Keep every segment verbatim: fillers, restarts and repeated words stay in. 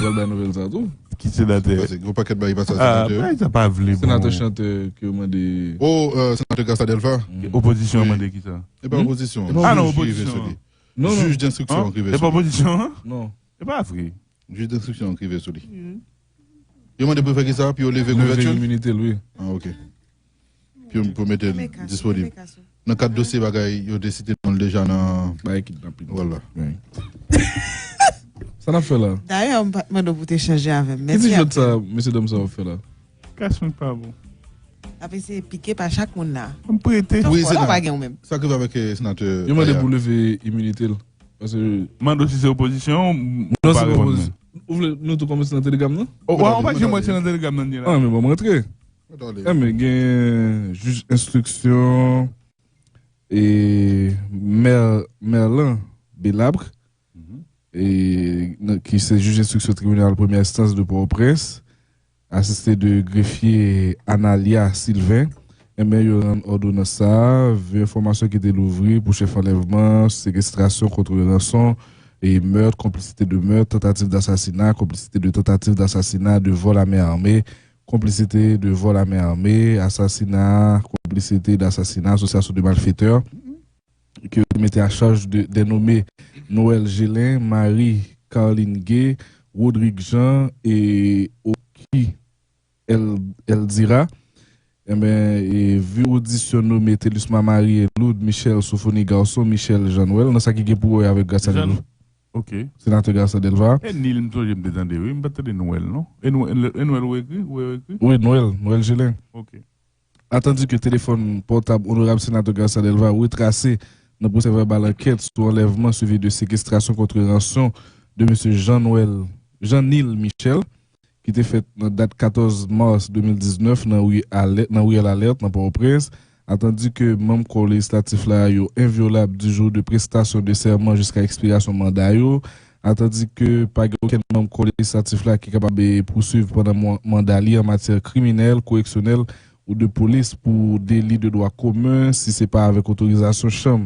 Yo bay nouvèl sa tou. Ki senatè? Paske yon pakèt bagay pase a senatè. Bagay sa pa vle bon. Senatè chantè ki yo mande. Oh, euh, senatè Garcelle Delva. Opozisyon mande ki sa? E pa opozisyon. Ah non, Jij ki rive opozisyon. Sou li. Non, non. Jij denstriksyon ki rive E sou pa li. Opozisyon an? Non. E pa vre. Jij denstriksyon ki rive sou li. Yo mande pou yo fè ki sa, pou yo leve Leve kouvèti l? Iminite l, wi. Ah, ok. Pou yo pou mete l disponib. Nan kad dosye bagay, yo te site non l deja nan. Bagay kidnapin. Vwala. Sa n ap fè la? Dayè, m pa t mande w pou te chanje avè m. Ki ti Mèsi jwèt anpil. Sa mesye dam sa w ap fè la? Kas mwen k pa bon. Ap eseye pike pa chak moun la. M prete. Chòf Wi, fò, se la nan- pa gen ou menm. Sa k rive avèk eh, senatè. Yo mande Aya. Pou leve iminite l. Paske. Mande w si se opozisyon, m Non, pa se reponn opozisyon. mwen. Ou vle nou tou kòmanse nan Telegram nan? O, w pa di mwen se nan Telegram nan ye la. Ah, men bon, mwen antre. Tande. Eh, men gen jij enstriksyon e Mer- Merlan Belabre, e, nan- ki se jij enstriksyon tribinal premyè enstans de Pòtoprens, asiste de grefye Analia Sylvain. Enben, yo rann òdonans sa a, vi enfòmasyon ki te louvri pou chèf anlèvman, sekestrasyon kont ranson, e mèt, konplisite de mèt, tantativ dasasina, konplisite de tantativ dasasina, de vòl a men ame, konplisite de vòl a men ame, asasina, konplisite dasasina, asosyasyon de malfetè, ke yo te mete a chaj de, de nome Noël Gelin, Marie Carline Gay, Rodrigue Jean e Oki El, Eldira. Enben, e, vi odisyon nome Telusma Marie, Loud Michel, Sofoni Garçon, Michel Jean Noël, nan sa ki gen pou wè avèk Garcelle Jean- Delva. Ok. Senatè Garcelle Delva. E Nil, m sonje m te tande, wi. M pa t tande Noël, non. E Noël, e Noël ou ekri? Ou ekri? Wi, Noël, Noël Gelin. Ok. Atandi ke telefòn pòtab onorab senatè Garcelle Delva retrase nan pwosè vèbal ankèt sou anlèvman swivi de sekestrasyon kont ranson de mesye Jean Noël, Jean Nil Michel, ki te fèt nan dat katòz mas de mil diznèf nan ri Alè- nan riyèl Alèt nan Pòtoprens, atandi ke manm kò lejislatif la yo envyolab du jour de prestation de serment jiska ekspirasyon manda yo, atandi ke pa gen okenn manm kò lejislatif la ki kapab eh, pouswiv pandan mwa- manda li an matyè kriminèl, koreksyonèl ou de polis pou deli de dwa komen si se pa avèk otorizasyon chanm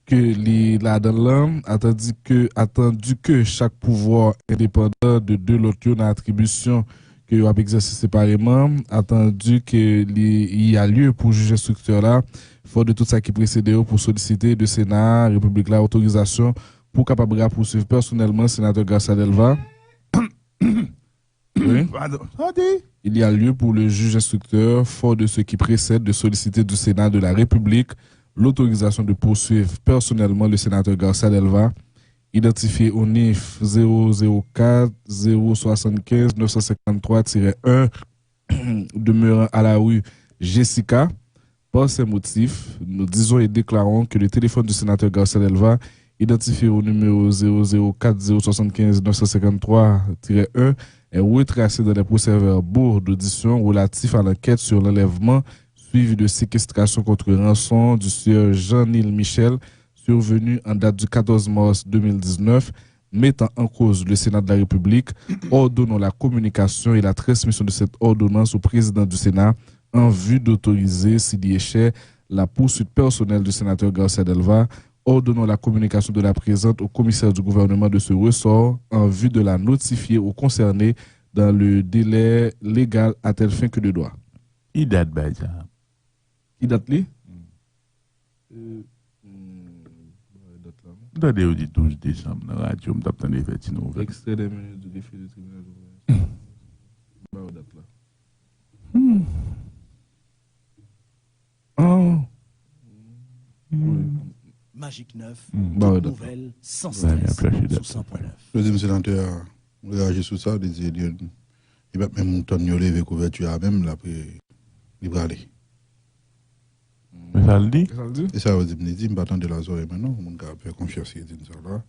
ke li ladan l lan, atandi ke atandi ke chak pouvwa endepandan de de lòt yo nan atribisyon ke yo ap egzèse separeman, atandi ke li y a lye pou jij enstriktè la, fò de tout sa ki presede yo pou solisite de Sena Repiblik la otorizasyon pou kapab rapousuiv pèsonèlman senatè Garcelle Delva. Oui. Pardon. Sa di? Il y a lieu pour le juge instructeur, fort de ce qui précède, de solliciter du Sénat de la République l'autorisation de poursuivre personnellement le sénateur Garcelle Delva, identifié au nif zéro zéro quatre zéro soixante-quinze neuf cent cinquante-trois tiret un, demeurant à la rue Jessica. Par ces motifs, nous disons et déclarons que le téléphone du sénateur Garcelle Delva, identifié au numéro zéro zéro quatre zéro soixante-quinze neuf cent cinquante-trois tiret un, est retracé dans les procès-verbaux d'audition relatifs à l'enquête sur l'enlèvement suivi de séquestration contre rançon du sieur Jean-Nil Michel, survenu en date du quatorze mars deux mille dix-neuf, mettant en cause le Sénat de la République, ordonnons la communication et la transmission de cette ordonnance au président du Sénat en vue d'autoriser, s'il y est cher, la poursuite personnelle du sénateur Garcelle Delva. Ordonnons la communication de la présente au commissaire du gouvernement de ce ressort en vue de la notifier aux concernés dans le délai légal à telle fin que de droit. Ki dat bagay sa? Ki dat li? M tande yo di douz desanm nan radyo, m t ap tande fè ti nouvèl. Extrait des minutes du défilé du tribunal. Ba yo dat la. Oh. Magic neuf, Ba yo tout dat la. Nouvèl, sans Ba yo stress, flash sou dat. San pwen nèf. Yo di m senatè a reyaji sou sa, li di li li pa t menm tann yo leve kouvèti a menm, l ap li prale. Men sa l di? Sa l di? E sa yo di m, li di m pa tande la zòrèy mwen non, moun ka fè konfyans ki di m sa la.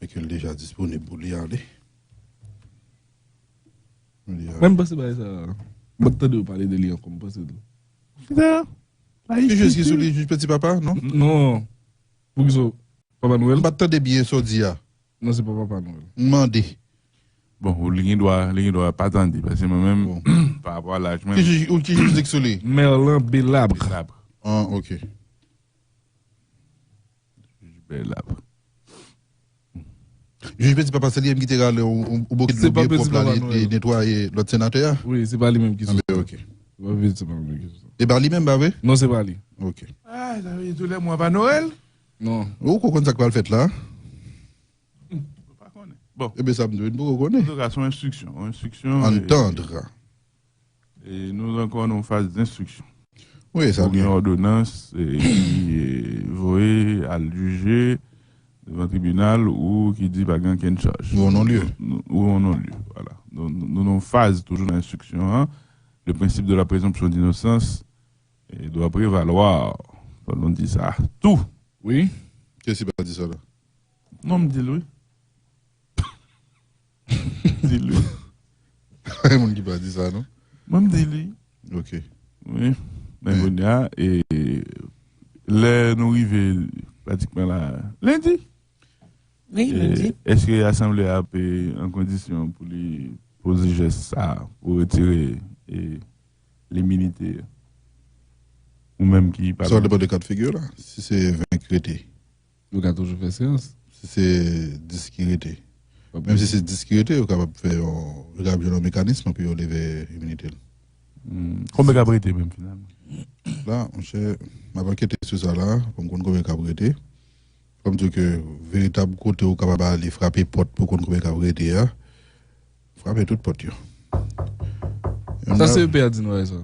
E ke l deja disponib pou li ale. Li ale. Mwen m panse bagay sa. Mwen tande yo pale de li ankò, m panse tou. Kisa? Ki jij ki sou li, jij Petit Papa, non? Non. Pou ki so Papa Noël? M pa t tande byen sa w di a. Non, se pa Papa Noël. M mande. Bon, ou li gen dwa, li gen dwa pa tande, paske mwen menm, Bon. pa rapò a laj Ki mwen, jij, ou ki jij li k sou li? Merlan Belabre. Belabre. Ah, ok. Jij Belabre. Jij Petit Papa, se li menm ki te rale yon, yon, yon bokit dlo byen pwòp la, li, li netwaye lòt senatè a? Wi, se pa li menm ki sou sa. Ok. Se pa Petit Papa menm ki sou sa. E pa li menm, pa vre? Non, se pa li. Ok. Ah, sa vle di tou lè mwa pa Nwèl? Non. Ou ko konn sa k pral fèt la? Mwen pa konnen. Bon. Ebyen, sa m di w, m poko konnen. Antouka, se yon enstriksyon. Yon enstriksyon. Entendre. E nou ankò nan yon faz denstriksyon. Wi, sa byen. Ou gen òdonans e, ki e, voye al jije devan tribinal ou ki di pa gen okenn chaj. Ou an non-lye. Ou an non-lye, vwala. Nou, nou, nou nan yon faz toujou nan enstriksyon an. Le principe de la présomption d'innocence, e, doit prévaloir. Fò nou di sa tou. Wi. Kiyès ki pa di sa la? Non, m di l wi. M di l wi. Pa gen moun ki pa di sa, non? Mwen, m di l wi. Ok. Wi. Men kounye a, e, lè nou rive pratikman la, lendi. Wi, lendi. Èske asanble a ap, e, an kondisyon pou li poze jès sa a, pou retire, e, liminite a? Ou menm ki pa... Sa depann de ka de figi la. Si se ven k rete. Yo ka toujou fè seyans. Si se dis ki rete. Menm si se dis ki rete, yo kapab fè yon, yo kapab jwenn yon mekanis pou yo leve iminite l. Hmm. Konbyen k ap rete menm finalman? La, monchè, m ap ankete sou sa la, pou m konn konbyen k ap rete. Fò m di w ke veritab kote ou kapab ale frape pòt pou konn konbyen k ap rete a, frape tout pòt yo. Sa C E P a di nou sa.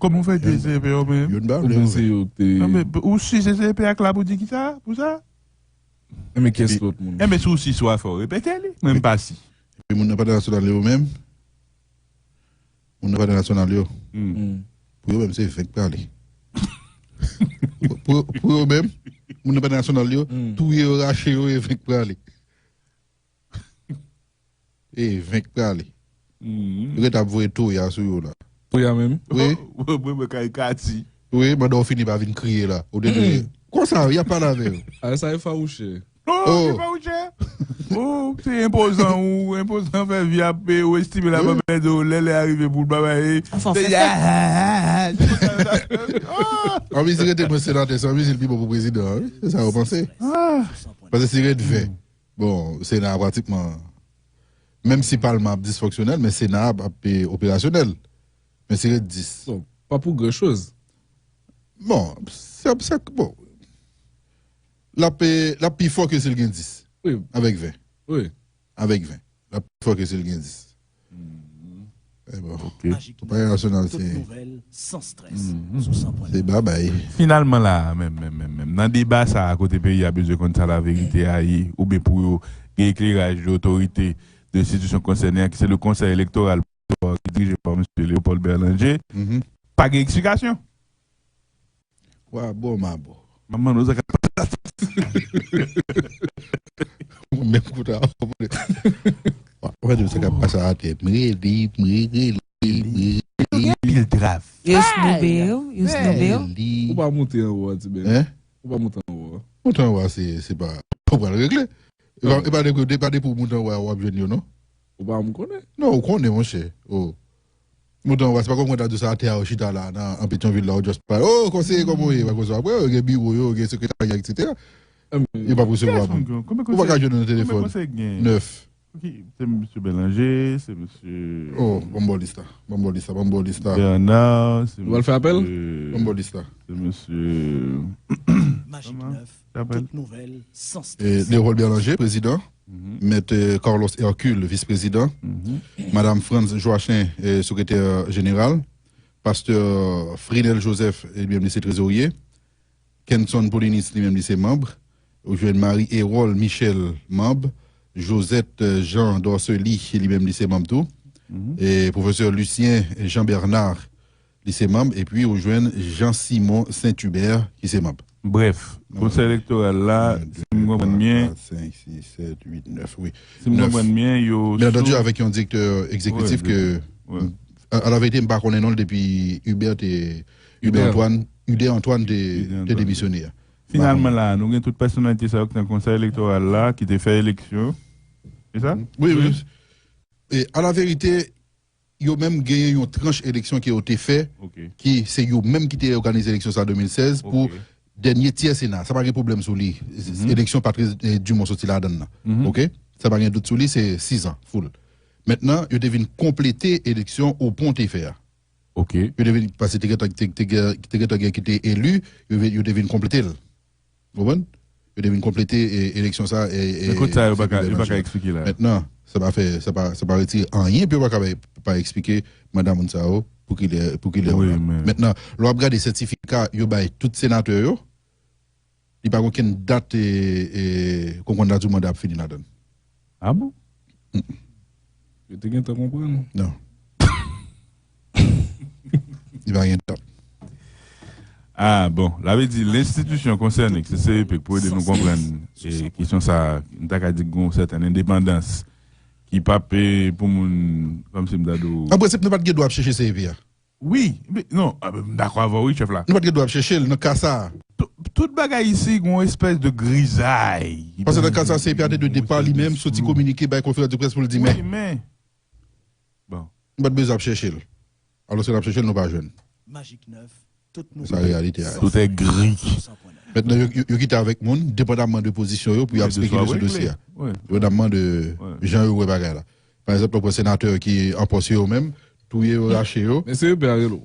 Kòman w fè di C E P yo menm? Yo n pa vle ouvè. Oubyen se yo ki te... Non, men ou si se C E P a k la pou di ki sa, pou sa? Enben, kiyès lòt moun? Enben, si w si swa fè w repete li. Mwen, m pa si. Epi moun nan Pale Nasyonal yo menm, moun nan Pale Nasyonal yo, hmm, pou yo menm, se ven k prale. Pou, pou, pou yo menm, moun nan Pale Nasyonal yo, hmm, touye yo, rache yo, e ven k prale. E ven k prale. Hmm. Yo gentan ap voye toya sou yo la. Toya menm? Wi. Mwen, mwen, karikati. Wi, pandan w fini pa vin kriye la. Ou te dwe, konsa, y ap pale avè yo. A, sa e fawouchè. Oh, oh, se fawouchè. Oh, se enpozan ou, enpozan fè vi ap pe, ou estime la, wi, pa pèdi w, lè lè a rive pou l pa bay. An fòfè. Anvi si rete mwen senatè, se anvi si l pi bon pou prezidan, wi. Se sa yo panse. Ah. Paske si ret ven, bon, Sena a pratikman, menm si palman ap disfonksyonèl, men Sena a ap, ap, e, operasyonèl. Men si ret dis. Bon, pa pou gran choz. Bon, se, se, bon. L ap, e, l ap pi fò ke si l gen dis. Wi. Avèk ven. Wi. Avèk ven. L ap pi fò ke si l gen dis. Mhm. E bon. Ok. Konpayi Nasyonal se, mhm, se babay. Finalman la, menm, menm, menm, menm, nan deba sa a, kote peyi a bezwen konn sa laverite a ye, oubyen pou yo gen ekleraj de otorite de enstitisyon konsène a, ki se le Konsèy Elektoral ki dirije pa Mesye Léopold Berlanger, mhm, pa gen eksplikasyon. Wa bò ma bò. Manman nou sa k ap pase atè. Menm kout a. Wa di sa k ap pase atè. M rele, m rele, m rele. Anpil travay. Yo snoube yo, yo snoube yo. Ou pa monte anwo a, ti bèl. Hein? Ou pa monte anwo a. Monte anwo a, se, se pa, ou pral regle. E pa, e pa depi, e pa depi w moute anwo a w ap jwenn yo, non. Ou pa janm konnen. Non, ou konnen, monchè. Oh. Moute anwo a, se pa kòm mwen ta di w sa atè a, ou chita la, nan, an Petyonvil la, ou just pale. Oh, konseye, kòman w ye? Pa konsa. Apre, yo gen biwo yo, yo gen sekretarya, et cetera. Yo p ap resevwa moun. Ou pa ka jwenn yo nan telefòn. Nèf. Ok, se mesye Belanger, se mesye... Oh, ban m ba w lis la. Ban m ba w lis la, ban m ba w lis la. Bernard, se mesye... Ou pral fè apèl? Ban m ba w lis la. Se mesye... Majik nèf, tout nouvèl, san strès. E, Léopold Berlanger, prezidan. Mhm. Mèt, e, Carlos Hercule, vis-prezidan. Mhm. Madam Franz Joachin, e, sekretè jeneral. Pastè Frinel Joseph, e, li menm li se trezorye. Kenson Paulinus, li menm, li se manm. Ou jwenn Marie Erol Michel, manm. Josette, euh, Jean Dorcely, li menm, li se manm tou. Mhm. E pwofesè Lucien Jean Bernard, li se manm. Epi ou jwenn Jean Simon Saint Hubert, ki se manm. Brèf, konsèy elektoral la, si m konprann byen, si m konprann byen, yo... Byen antandi, avèk yon direktè egzekitif ke, a, a la verite, m pa konnen non l depi Hubert te, Hubert Antoine, Hubert Antoine te, te demisyone a. Finalman la, nou gen tout pèsonalite sa yo ki nan konsèy elektoral la, ki te fè eleksyon. Se sa? Wi, wi. E a la verite, yo menm genyen yon tranch eleksyon ke yo te fè, ki se yo menm ki te òganize eleksyon sa de mil sèz pou dènye tyè Sena. Sa pa gen pwoblèm sou li. Eleksyon Patrice, eh, Dumont soti ladan l nan. Oke? sa pa gen dout sou li, se sis an, full. Mentnan, yo te vin konplete eleksyon Opon te fè a. Ok. Yo te vin, paske te gentan te, te, te, te gentan gen ki te eli, yo, vin- yo te vin konplete l. Ou konprann? Yo te vin konplete e, eleksyon sa e, e, Men kote sa yo pa ka, febwayè, yo pa mach ka la. Eksplike la. Mentnan, sa pa fè, sa pa, sa pa retire anyen, pou yo pa ka bay, pa eksplike mandat moun sa yo, pou ki lè, pou ki lè yo Wi, la. men- Mentnan, lè w ap gade sètifika yo bay tout senatè yo, li pa gen okenn dat e, e, konprann la di manda ap fini ladan. Ah bon? Yo te gentan konprann. Non. Li pa gen dat. Ah bon, la vle di lenstitisyon konsène, ki se C E P, pou ede nou konprann e, kesyon sa, nou ta ka di gen yon sèten endepandans ki pa pe pou moun, kòmsi m ta di w. An prensip, nou pa t gen dwa ap chèche C E P a. Wi, men, non, ah, ben, m dakò avè w, wi, chèf la. Nou pa t gen dwa ap chèche l nan ka sa a. Tout, tout bagay isi, gen yon espès de grizay. Paske nan ka sa a, C E P a te dwe depa li menm, soti kominike, bay konferans de près pou l di, men Wi, men. Bon. nou pa t bezwen ap chèche l. Alòske n ap chèche l, nou pa jwenn. Magic neuf, tout Sa reyalite a. Tout est gris. Mentnan, yo, yo, yo kite avèk moun, depandamman de pozisyon yo, pou yo ap Wi, de spekile sa sou regle. dosye a. Wi. Depandamman de Wi. jan yo wè bagay la. Pa egzanp, lè w pran senatè ki an pòs yo menm, touye yo, rache yo. Men se yo pè a rele w.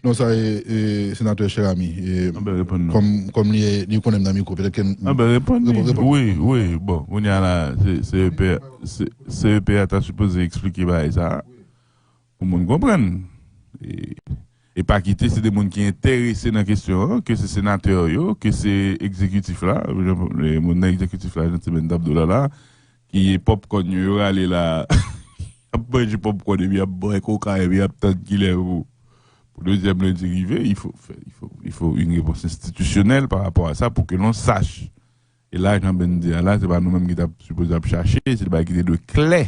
Non, sa e, e senatè Cheramy. E, An ben, reponn non. Kòm, kòm li, li konnen m nan mikwo, petèt ke m. An ben, reponn li. Reponn, reponn. Wi, wi, bon, kounye a la, se, se E P, se, se E P a ta sipoze eksplike bagay sa a. Pou moun konprann. E, e pa kite, se de moun ki enterese nan kesyon an, ke se senatè yo, ke se egzekitif la, moun nan egzekitif la, Jean Timen t ap di w la la, ki popkòn yo, yo rale la, y ap manje popkòn epi y ap bwè koka epi y ap tann kilè pou, pou dezyèm lendi rive, il faut, il faut, il faut une réponse institutionnelle par rapport à ça pour que l'on sache. E la, jan Ben di a la, se pa nou menm ki t ap sipoze ap chache, se de bagay ki te dwe klè.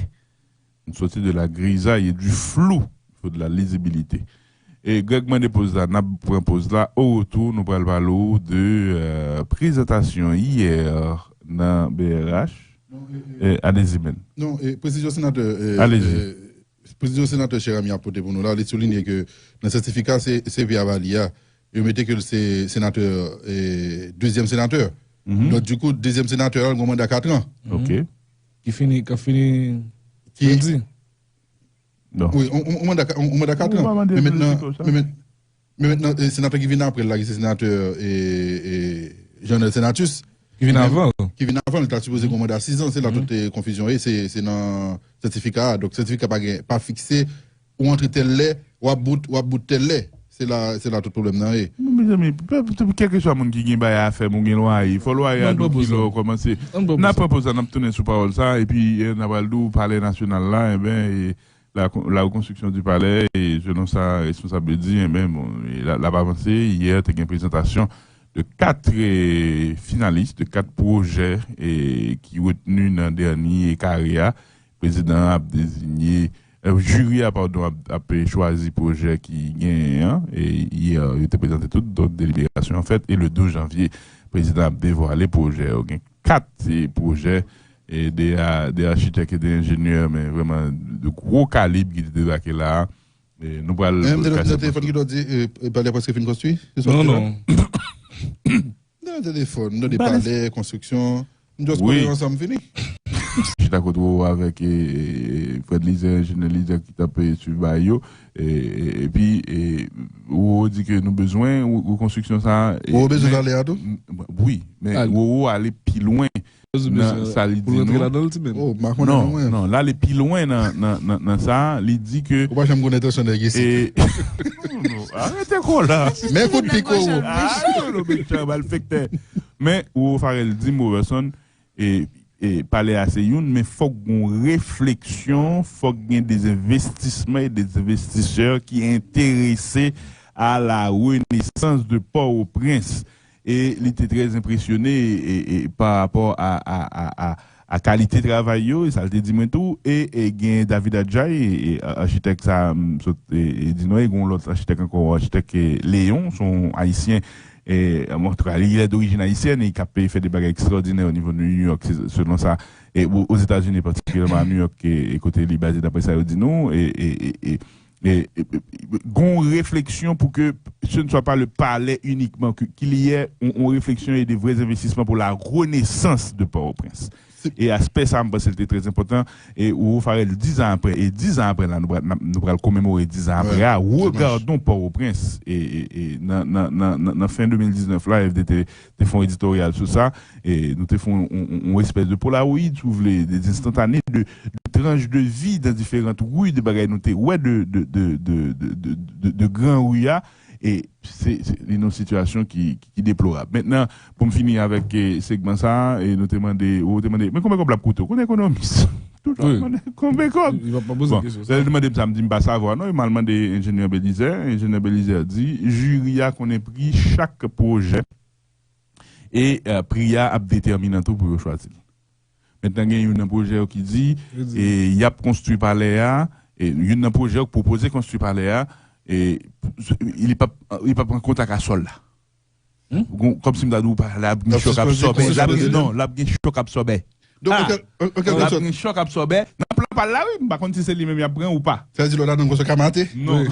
Nou soti de la grisaille et du flou, il faut de la lisibilité. E Greg mande poz la, n ap pran poz la. Au retour, nou pral pale w de euh, prezantasyon yè nan B R H. E, alezi, Ben. Non, e, presizyon senatè. E, Alezi. E, presizyon senatè Cheramy ap pote pou nou la, li soulinye ke nan sètifika se, se Pierre Valy a, yo mete ke l se senatè, e, dezyèm senatè. Donk, dikou, dezyèm senatè a, l gen yon manda kat an. Ok. Ki fini, k ap fini Ki- lendi. Non. Wi, yon, yon, yon manda, yon, yon manda kat Ou an. pa mande Men pou mentnan, di konsa. men, men, men mentnan, e, senatè ki vin apre l la, ki se senatè, e, e, Jeannel Senatus. Ki vin Menm- avan l. Ki vin avan l, ta sipoze gen yon manda sis an, se la tout e, konfizyon ye, se, se nan sètifika a. Donk, sètifika pa gen, pa fikse, ou antre tèl lè, w ap bout, w ap bout tèl lè. Se la, se la tout pwoblèm nan ye. Mezanmi, kèlkeswa moun ki gen bagay a fè, moun gen lwaye, fò lwaye a Nan nou pran poz ki lè la. w kòmanse. Nan pran poz N ap la. pran poz la, n ap tounen sou pawòl sa, epi e, n ap al di w palè nasyonal la, enben, e, la, la reconstruction du palais, e selon sa responsab yo di, enben, bon, e, l ap avanse. Yè, te gen prezantasyon de kat e, finalis, de kat pwojè e, ki retni nan dènye kare a. Prezidan an ap deziye, e, jiri a, padon, ap, ap chwazi pwojè ki genyen an. E yè, yo te prezante tout, donk deliberasyon an fèt. E le douz janvye, prezidan ap devwale pwojè yo. Gen kat e, pwojè, e de, a, de achitèk e de enjenyè, men vrèman de gwo kalib ki te debake la a. E nou pral Men m te nan kase telefòn ki do di, e, e, palè prèske fin konstwi? Se sa Non, w di la? Non. M te nan telefòn, m tande Palè- palè, konstriksyon. M just Wi. Kole ansanm fini. Chita kote w avèk e, e, Fred Lizè, enjenyè Lizè ki t ap e, swiv bagay yo. E, e, epi, e, ou di ke nou bezwen ou, ou konstriksyon sa. E, Ou bezwen men- palè a tou? M- Wi, men Al- ou ale pi lwen nan sa li Pou di rantre nou. Ladan l, ti men. Oh, m pa konnen Non, mwen. non, l ale pi lwen nan, nan, nan, nan sa, li di ke Ou pa janm konnen entansyon nèg isi. e, non, arete kò la. Men kout pik ou. Ah, non, men chan malfektè. Men ou Farel di m, Roberson, e, e palè a se youn, men fòk gon refleksyon, fòk gen des investissements et des investisseurs ki enterese a la renaissance de Port-au-Prince. E li te trè enpresyone e, e, pa rapò a, a, a, a, a kalite travay yo, e sa l te di mwen tou, e, e gen David Adjaye, e, e, achitèk sa, m sot e, e, di nou, e gen yon lòt achitèk ankò, achitèk e, Leon, se yon ayisyen, e, antouka, li, il est d'origine haïtienne, e k ap fè de bagay ekstraòdinè o nivo de New York, se, selon sa, e, o, Ozetazini, patikilyèman a New York, e, e kote li baze, daprè sa yo di nou, e, e, e, e, e, e, e, gon refleksyon pou ke ce ne soit pas le palais uniquement, que, qu'il y ait on, on réflexion et des vrais investissements pour la renaissance de Port-au-Prince. E aspè sa, m panse l te trè enpòtan. E Hugo Farel, dizan apre, e dizan apre la, nou pral, nou pral komemore dizan apre a. Regardons Port-au-Prince, e, e, e nan, nan, nan, nan, nan fen de mil diznèf la, F D T te fè yon editoryal sou sa. E nou te fè yon, yon, yon espès de Polaroid, si w vle, des instantanés de, de tranches de vie dans différentes rues, de bagay nou te wè de, de, de, de, de, de, de, de gran ri a. E se, se li nan yon sitiyasyon ki, ki, ki deplorab. Mentnan, pou m fini avèk eh, segman sa a, e nou te mande, ou te mande, men konbyen kòb l ap koute w? Konnen ekonomis. Toujou ap mande konbyen kòb. Li pa poze kesyon sa. Lè l te mande m sa, m di m pa savwa. Non, m al mande enjenyè Belizaire. Enjenyè Belizaire di, jiri a konnen pri chak pwojè. E eh, pri a ap detèminan tou pou yo chwazi l. Mentnan gen youn nan pwojè yo ki di e, y ap konstwi palè a, e youn nan pwojè yo k pwopoze konstwi palè a, e, li p ap li p ap an kontak a sòl la. Gon- Kòmsi m ta di w pa, l ap gen chòk absòbè. L ap gen, non, l ap gen chòk absòbè. Donk, an kèl- an- an L ap kèlkesòt, gen chòk absòbè. Nan plan pa l la, wi. M pa konn si se li menm y ap pran ou pa. Sa vle di lòt la nan gwo chòk a mate? Non.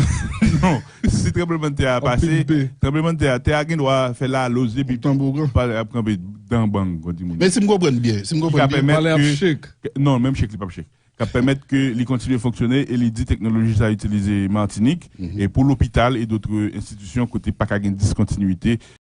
Non. Si tranblemanntè a pase, tranblemanntè a, tè a gen dwa fè laloz epi tanbougan pa ap kanpe dan bang, kon di moun. Men si m konprann byen, si m konprann byen. Palè ap shake. Non, menm shake li p ap shake. K ap pèmèt ke li kontinye fonksyone e li di teknoloji sa itilize Matinik e pou lopital e dotre enstitisyon kote pa ka gen diskontinite